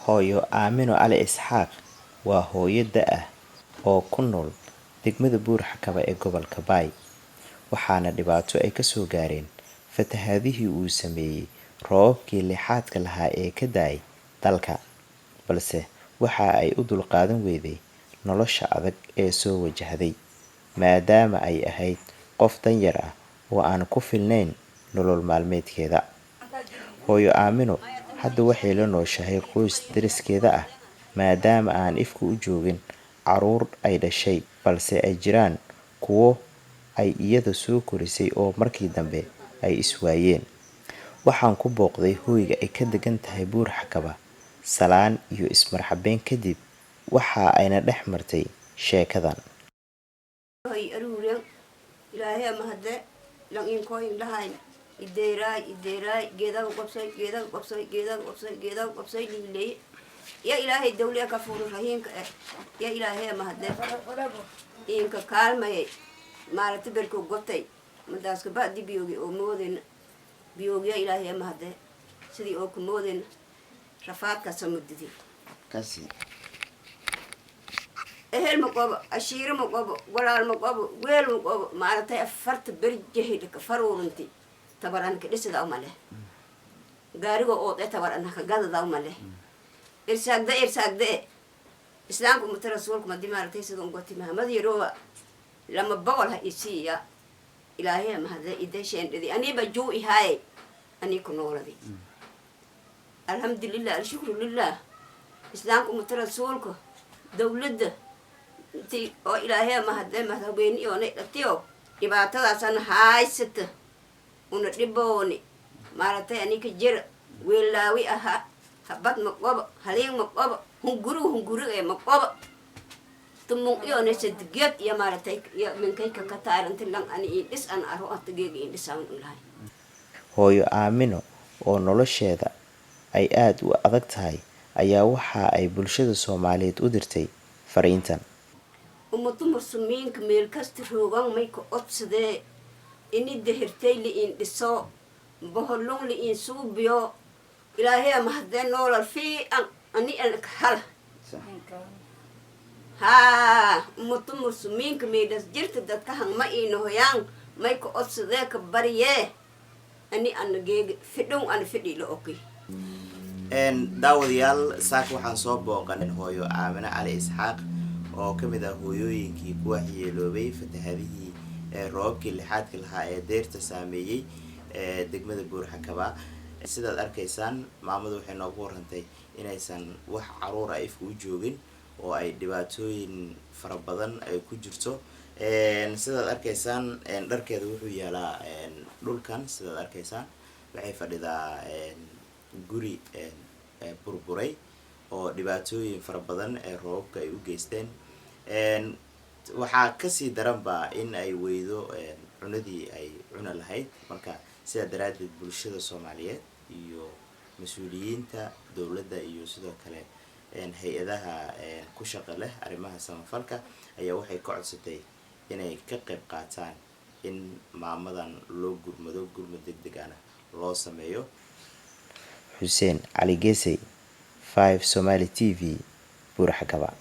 Hooyo Aamino Cali Isxaaq waa hooyo da' ah oo ku nool degmada Buur-Xakaba ee gobolka Baay, waxaana dhibaato ay kasoo gaareen fatahaadihii uu sameeyay roobabkii lixaadka lahaa ee ka da'ay dalka, balse waxa ay u dulqaadan weyday nolosha adag ee soo wajahday, maadaama ay ahayd qof danyar ah oo aan ku filnayn nolol maalmeedkeeda. Hooyo Aamino hadda waxay la nooshahay qoys deriskeeda ah, maadaama aan ifka u joogin caruur ay dhashay, balse ay jiraan kuwo ay iyada soo korisay oo markii dambe ay iswaayeen. Waxaan ku booqday hoyga ay ka degan tahay Buur-Xakaba. Salaan iyo ismarxabeyn kadib waxa ayna dhex martay sheekadan. Hay aruuren, Ilaahay mahade lang inkoyin lahayn ideeraay ideeraay, geedaga qobsay, geedaga qobsay, geedaga qobsay, geedaga qobsay liiley ya Ilaahay dawliya ka fuuru rahiimka eh ya Ilaahay mahade inka kaalmayay maalati berko gotay madaaska ba'di biyoogi oo moodena biyoogiya. Ilaahay mahade sidii oo ku moodena rafaadkaasa mudidi. Kasi. Ehel ma qobo, ashiiro ma qobo, walaal ma qobo, weel ma qobo. Maaratay afarta berjehidhaka faruurinti tabaranka dhisida umale, gaarigo ood e tabar anaka gadada umale, irsaagda irsaagda e islaamka umata rasuulka madi maaratay sida ungoti Mahamad yarowa 200 ha isiiya. Ilaahay mahade idasheendhidi aniba juu ihaaye anii ku nooladi. Alxamdulilah, alshukru lilah. Islaamka umata rasuulka dawladda inti oo Ilaahay mahade madaxweyne oonay dhatiyo dhibaatadaasana haysata una dhibooni maaratay anika jira weelaawi ahaa, habad ma qobo, haliin ma qobo, hunguru hunguru e ma qobo, tumung iyone sadgeed iyo maaratay iyo minkayka ka taaranti lang ani in dhis an aro atageega in dhisaan lahay. Hooyo Aamino oo nolosheeda ay aada u adag tahay ayaa waxa ay bulshada Soomaaliyeed u dirtay fariintan. Ummado Muslimiinka meel kasta roogan may ka odsadee ini dehirtay li in dhiso, boholong li in suubiyo. Ilaahay ama haddee noolal fiican ani an hala haa. Ummado Muslimiinka meelas jirta dadka hangma iinohoyaan may ka odsadee ka baryee ani ana geega fidhow ana fidhiila oki. Daawadayaal, saaka waxaan soo booqanay hooyo Aamine Cali Isxaaq oo ka mid ah hooyooyinkii ku waxyeeloobay fatahadihii ee roobabkii lixaadka lahaa ee deerta saameeyey ee degmada Buurxakaba. Sidaad arkaysaan, maamadu waxay noogu warantay inaysan wax caruur ah ifka u joogin oo ay dhibaatooyin fara badan ay ku jirto. Sidaad arkaysaan, dharkeeda wuxuu yaalaa dhulkan. Sidaad arkaysaan, waxay fadhidaa guri burburay oo dhibaatooyin fara badan ee roobabka ay u geysteen. Waxaa kasii daranba in ay weydo cunadii ay cuni lahayd. Marka sidaa daraaddeed bulshada Soomaaliyeed iyo mas-uuliyiinta dowladda iyo sidoo kale hay-adaha ku shaqa leh arrimaha samafalka ayaa waxay ka codsatay inay ka qayb qaataan in maamadan loo gurmado, gurmad deg deg ahna loo sameeyo. Xuseen Cali Geesey, 5 Somali TV, Buurxakaba.